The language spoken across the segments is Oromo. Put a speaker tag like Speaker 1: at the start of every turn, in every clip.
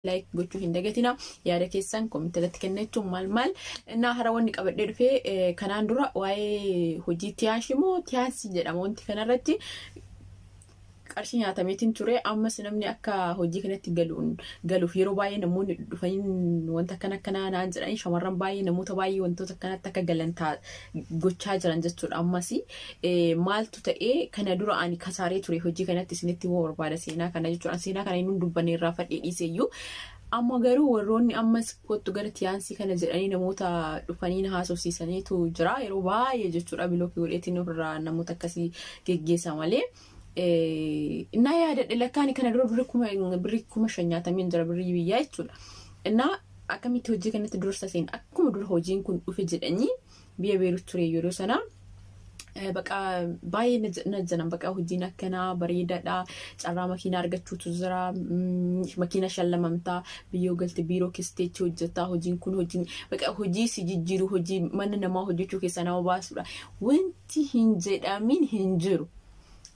Speaker 1: Like gochuu hin dagatina. Yaada keessan comment irratti kennachuun maal maal innaa hara wanni qabadhee dhufee kanaan dura waa'ee hojii tiyaashi moo tiyaansi jedhama wanti kanarratti qarshii nyaatameetiin ture. Ammas namni akka hojii kanatti galuun galuuf yeroo baay'ee namoonni dhufanii wanta akkana akkanaa naan jedhanii, shamarran baay'ee, namoota baay'ee wantoota akkanatti akka galan gochaa jiran jechuudha. Ammas maaltu ta'ee, kana dura ani kasaaree ture hojii kanatti, isinitti immoo barbaada seenaa kana jechuudha. Seenaa kana inni dubbanne irraa fadhee dhiiseyyuu, amma garuu warroonni ammas kottu gara tiyaansii kana jedhanii namoota dhufanii na haasofsiisaniitu jira yeroo baay'ee jechuudha. Block godheetiin ofirraa namoota akkasii geggeessa malee. Innaa yaadadhe, lakkaani kana dura birrii 5,000 nyaatameen jira, birrii biyyaa jechuudha. Innaa akkamitti hojii kanatti dursa seen, akkuma dura hojiin kun dhufe jedhanii biyya Beerut ture yeroo sana. Baqa baay'ee na janan, baqa hojiin akkanaa bareedaadha, carraa makiinaa argachuutu jira, makiina shallamamtaa, biyyoo galte biiroo keessatti hojjetaa, hojiin kun hojiin baqa hojii si jijjiiru, hojii mana namaa hojjechuu keessaa nama baasudha, wanti hin jedhamin hin jiru.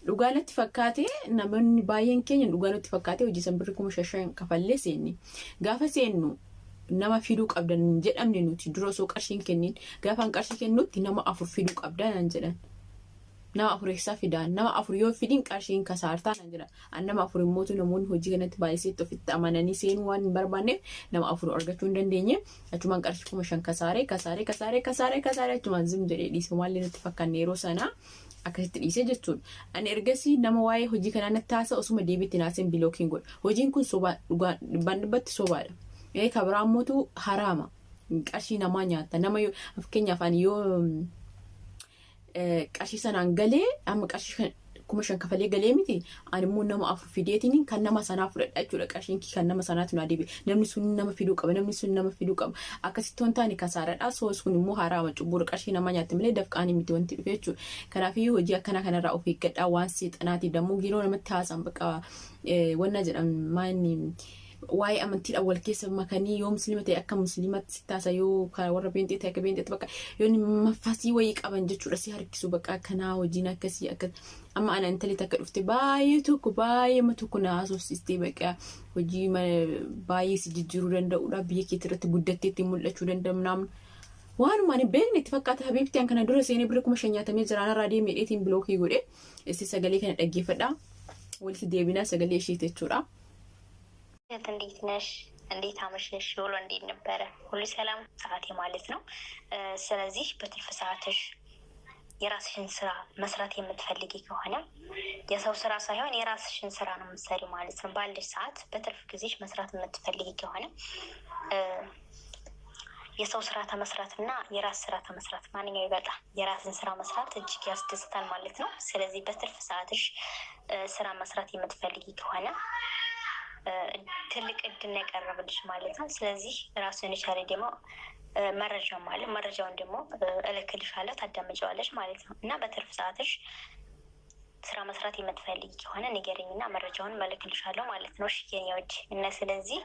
Speaker 1: Dhugaa natti fakkaate, namoonni baay'een keenya dhugaa natti fakkaate hojii san birrii 5,000 kafallee seenne. Gaafa seennu nama fiduu qabdan hin jedhamne nuti dura osoo qarshiin kennin. Gaafa qarshii kennutti nama afur fiduu qabda naan jedhan. Nama afur eessaa fidaa? Nama afur yoo fidin qarshiin kasaartaa naan jedhan. An nama afur immootu namoonni hojii kanatti baay'iseetti ofitti amananii seenuu waan hin barbaanneef nama afur argachuu hin dandeenye. Achumaan qarshii 5,000 kasaaree, kasaaree, kasaaree, kasaaree, kasaaree, achumaan zim jedhee dhiise. Maallee natti fakkaanne yeroo sanaa akkasitti dhiisee jechuudha. Ani ergasii nama waa'ee hojii kanaa natti haasa osuma deebiitti naaseen blockiin godha. Hojiin kun sobaa, dhugaa dhibbaan dhibbatti sobaadha. Ee, kabiraa ammootu haraama. Qarshii namaa nyaata. Nama yoo fakkeenyaaf ani yoo qarshii sanaan galee, amma qarshii 5,000 kafalee galee miti, ani immoo nama afur fideetiin kan nama sanaa fudhadha jechuudha. Qarshiin kan nama sanaatu naa deebi'e. Namni sun nama fiduu qaba, namni sun nama fiduu qaba. Akkasitti wanti taane kasaaradha. Soos kun immoo haraama, cubbuudha. Qarshii namaa nyaatte malee dafqaanii miti wanti dhufe jechuudha. Kanaafiyyuu hojii akkanaa kanarraa of eeggadhaa. Waan seexanaati dammoo yeroo namatti haasan bakka wanna jedhan maanni waa'ee amantiidhaan wal keessa makanii, yoo musliima ta'e akka musliimatti si taasa, yoo warra beenxee ta'e akka beenxeetti, bakka yoo mafasii wayii qaban jechuudha si harkisu. Bakka akkanaa hojiin akkasii akka amma ana intalli takka dhufte baay'ee tokko baay'ee ma tokko na haasofsiistee, bakka hojii baay'ee si jijjiiruu danda'udha, biyya keetti irratti guddattee ittiin mul'achuu danda'u. Waanuma ani beekne itti fakkaata. Habiibti, an kana dura seenee birrii 5,000 nyaatamee jira, narraa deemee dheetiin block godhe. Isti sagalee kana dhaggeeffadha, walitti deebinaa sagalee isheeti jechuudha.
Speaker 2: እንዴት ነሽ? እንዴት አመሸሽ? ውሎ እንዴት ነበረ? ሁሉ ሰላም? ሰዓቴ ማለት ነው። ስለዚህ በትርፍ ሰዓትሽ የራስሽን ስራ መስራት የምትፈልጊ ከሆነ የሰው ስራ ሳይሆን የራስሽን ስራ ነው የምትሰሪው ማለት ነው። ባለሽ ሰዓት በትርፍ ጊዜሽ መስራት የምትፈልጊ ከሆነ የሰው ስራ ተመስራት እና የራስ ስራ ተመስራት ማንኛው ይበልጣል? የራስን ስራ መስራት እጅግ ያስደስታል ማለት ነው። ስለዚህ በትርፍ ሰዓትሽ ስራ መስራት የምትፈልጊ ከሆነ ትልቅ እድል ነው የቀረበልሽ ማለት ነው። ስለዚህ ራሱን የቻለ ደግሞ መረጃም አለ። መረጃውን ደግሞ እልክልሻለሁ፣ ታዳምጪዋለሽ ማለት ነው። እና በትርፍ ሰዓትሽ ስራ መስራት የምትፈልጊ ከሆነ ንገሪኝና መረጃውን እልክልሻለሁ ማለት ነው። እሺ የኔ ውድ፣ እና ስለዚህ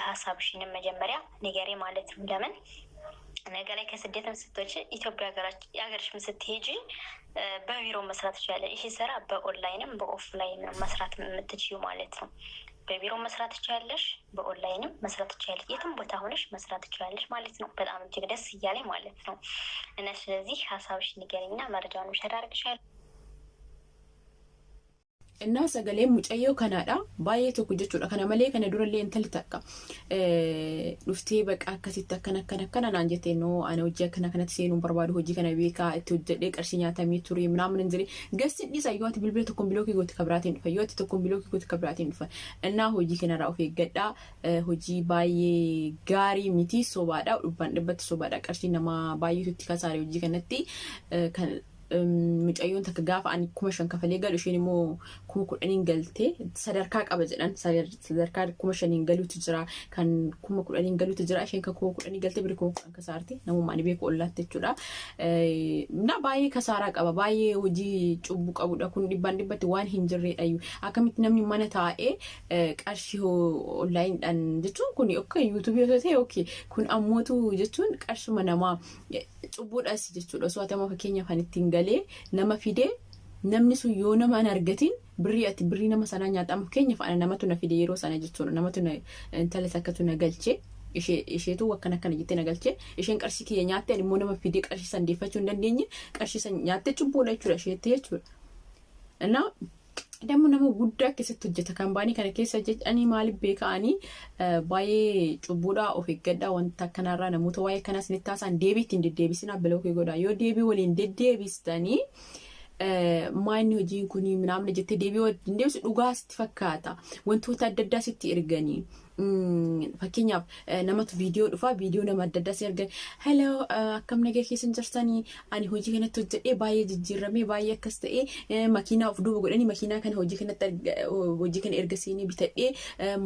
Speaker 2: ሀሳብሽንም መጀመሪያ ንገሪ ማለት ነው። ለምን ነገ ላይ ከስደትም ስትወጪ ኢትዮጵያ ሀገርሽም ስትሄጂ በቢሮ መስራት ትችላለሽ። ይህ ስራ በ online ም በ offline መስራት የምትችዪው ማለት ነው። በቢሮ መስራት ትችያለሽ፣ በኦንላይንም መስራት ትችያለሽ። የትም ቦታ ሆነሽ መስራት ትችያለሽ ማለት ነው። በጣም እጅግ ደስ እያለኝ ማለት ነው። እና ስለዚህ ሀሳብሽ ንገሪኝና መረጃውን share አደርግሻለሁ።
Speaker 1: Innaa sagaleen mucayyoo kanaadha, baay'ee tokko jechuudha. Kana malee kana durallee intalli takka dhuftee baqa akkasitti akkana akkana akkana naan jette. Noo, ani hojii akkana kanatti seenuu barbaadu, hojii kana beekaa, itti hojjedhee qarshii nyaatamee ture ምናምን hin jedhe. Gassi dhiisa, yoo ati bilbila tokkoon block goote kabiraatiin dhufa, yoo ati tokkoon block goote kabiraatiin dhufa. Innaa hojii kanarraa of eeggadhaa. Hojii baay'ee gaarii miti, sobaadha, dhibbaan dhibbatti sobaadha. Qarshii nama baay'eetu itti kasaare hojii kanatti. Kan mucayyoon takka gaafa ani 5,000 kafalee galu, isheen immoo 10,000 galtee. Sadarkaa qaba jedhan, sadarkaa 5,000 galuutu jira, kan 10,000 galuutu jira. Isheen kan 10,000 galtee birrii 10,000 kasaarte, namummaa ani beeku ollaatti jechuudha. Na baay'ee kasaaraa qaba, baay'ee hojii cubbuu qabudha kun, dhibbaan dhibbatti waan hin jirredha. Akkamitti namni mana taa'ee qarshii onlineiidhaan jechuun kun akka YouTube osoo ta'e okay, kun ammootu jechuun qarshuma namaa cubbuudhas jechuudha. Osoo ati amma fakkeenyaaf kan ittiin galee nama fidee Namni sun yoo nama hin argatin, birrii ati birrii nama sanaa nyaatamu keenya faana namatu na fide yeroo sana jechuudha. Namatu na intala takkatu na galchee, isheetu akkana akkana jettee na galchee, isheen qarshii kiyya nyaatte, ani immoo nama fidee qarshii san deeffachuu hin dandeenye. Qarshii san nyaatte, cubbuudha jechuudha isheetti jechuudha. Innaa dammoo nama guddaa keessatti hojjeta kaampaanii kana keessa jedhanii maaliif beeka'anii baay'ee cubbuudha. Of eeggadhaa wanta akkanarraa. Namoota waa'ee kanas ni taasisan deebii ittiin deddeebisinaa, block godhaa. Yoo deebii waliin deddeebistanii, maanni hojiin kun minaamna jettee deebii waliin deebisu, dhugaa sitti fakkaata. Wantoota adda addaa sitti erganii, fakkeenyaaf namatu viidiyoo dhufa, viidiyoo nama adda addaa si ergan: "Hello, akkam nagaa keessan jirtanii? Ani hojii kanatti hojjedhee baay'ee jijjiiramee, baay'ee akkas ta'ee," makiinaa of duuba godhanii, "Makiinaa kana hojii kanatti hojii kana erga seenee bitadhee,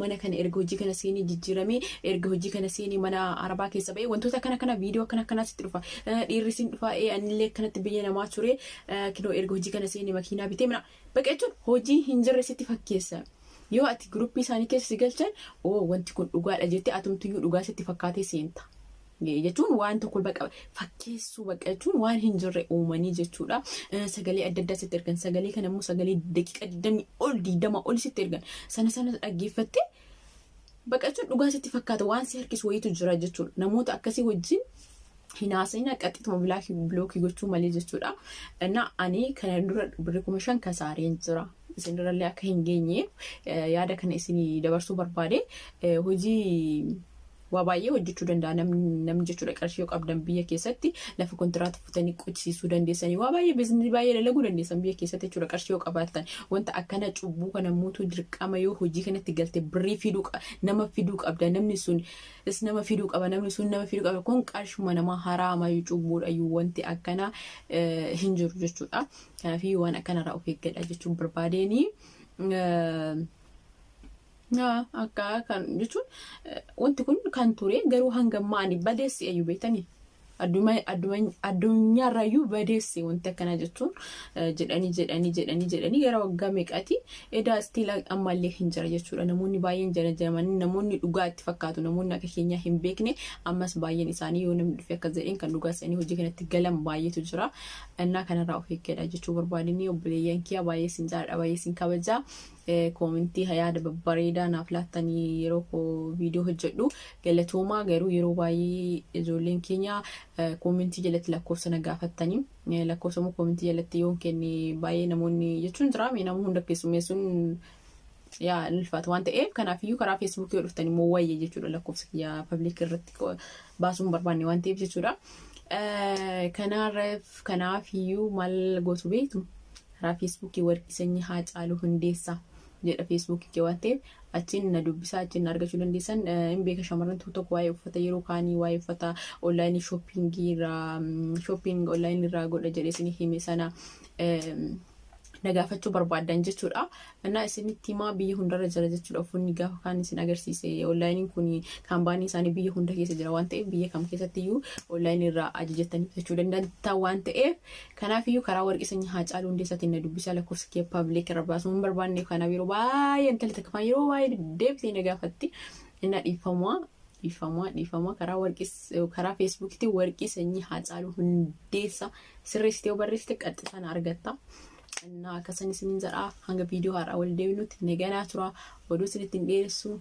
Speaker 1: mana kana erga hojii kana seenee jijjiiramee, erga hojii kana seenee mana arabaa keessa ba'ee," wantoota akkana kana, viidiyoo akkana akkanaa sitti dhufa. Dhiirri siin dhufa: "Anillee akkanatti biyya namaa ture, kinoo erga hojii kana seenee makiinaa bitee," mana baqa jechuun hojii hin jirre sitti fakkeessa. Yoo ati groupii isaanii keessa si galchan, "Oo, wanti kun dhugaadha," jettee atumtuyyuu dhugaa sitti fakkaatee seenta. Jechuun waan tokko baqa fakkeessuu, baqa jechuun waan hin jirre uumanii jechuudha. Sagalee adda addaa sitti ergan. Sagalee kana immoo sagalee daqiiqa 20 ol, 20 ol sitti ergan. Sana sana dhaggeeffattee, baqa jechuun dhugaa sitti fakkaata, waan si harkisu wayiitu jira jechuudha. Namoota akkasii wajjin hin haasa'ina, qaxxituma block gochuu malee jechuudha. Innaa ani kana dura birrii 5,000 kasaareen jira. Isin durallee akka hin geenye yaada kana isinii dabarsuu barbaade. Hojii waa baay'ee hojjechuu danda'a namni jechuudha. Qarshii yoo qabdan biyya keessatti lafa kontiraata futanii qochisiisuu dandeessanii, waa baay'ee, businessii baay'ee dalaguu dandeessan biyya keessatti jechuudha, qarshii yoo qabaattan. Wanta akkana cubbuu kana mootuu dirqama yoo hojii kanatti galte birrii fiduu, nama fiduu qabda, namni sun is nama fiduu qaba, namni sun nama fiduu qaba. Kun qarshuma namaa haraamayyuu, cubbuudha iyyuu, wanti akkana hin jiru jechuudha. Kanaafii waan akkanarraa of eeggadha jechuun barbaadeenii. Akka kan jechuun wanti kun kan ture garuu hanga ammaa ani badeessi ayyuu beektanii, addunyaarrayyuu badeessi wanti akkanaa jechuun jedhanii jedhanii jedhanii jedhanii gara waggaa meeqaati edaa, still ammallee hin jira jechuudha. Namoonni baay'een jala jamanii, namoonni dhugaa itti fakkaatu, namoonni akka keenyaa hin beekne ammas baay'een isaanii yoo namni dhufe akkas jedheen kan dhugaa isaanii hojii kanatti galan baay'eetu jira. Innaa kanarraa of eeggadha jechuu barbaadanii. Obboleeyyan kiyya, baay'ee sin jaalladha, baay'ee sin kabajaa. Commentii yaada babbareedaa naaf laattanii yeroo koo viidiyoo hojjedhu galatoomaa. Garuu yeroo baay'ee ijoolleen keenya commentii jalatti lakkoofsa na gaafattanii, lakkoofsa immoo commentii jalatti yoon kenne baay'ee namoonni jechuun jira, nama hunda keessummeessuun yaa ulfaata waan ta'eef, kanaafiyyuu karaa Facebookii yoo dhuftan immoo wayya jechuudha, lakkoofsa kiyya public irratti baasuun barbaanne waan ta'eef jechuudha. Kanaaf kanaafiyyuu maal gootu beektu? Karaa Facebookii Warqii Sanyii Haacaaluu Hundeessaa jedha Facebookii kee waan ta'eef, achiin na dubbisaa, achiin na argachuu dandeessan. Hin beeka, shamarran tokko tokko waa'ee uffata yeroo kaanii, waa'ee uffata onlineii shoppingii irraa, shopping onlineii irraa godha jedhee isin hime sana na gaafachuu barbaaddan jechuudha. Innaa isinitti himaa, biyya hundarra jira jechuudha. Uffanni gaafa kaan isin agarsiise onlineiin kun kaampaanii isaanii biyya hunda keessa jira waan ta'eef, biyya kam keessatti iyyuu onlineii irraa ajajattanii bitachuu dandeettan waan ta'eef, kanaaf iyyuu karaa Warqii Sanyii Haacaaluu Hundeessaatiin na dubbisaa. Lakkoofsa kee public irra baasuu hin barbaanne. Kanaaf yeroo baay'ee intalli takka yeroo baay'ee deebitee na gaafatti. Innaa dhiifamaa, dhiifamaa, dhiifamaa. Karaa warqii, karaa Facebookiitti Warqii Sanyii Haacaaluu Hundeessaa sirreessitee yoo barreessite qaxxisaan argatta. Innaa akkasan isiniin jedha. Hanga viidiyoo haaraa wal deebinutti naganaa tura. Oduu isinitti hin dheeressu.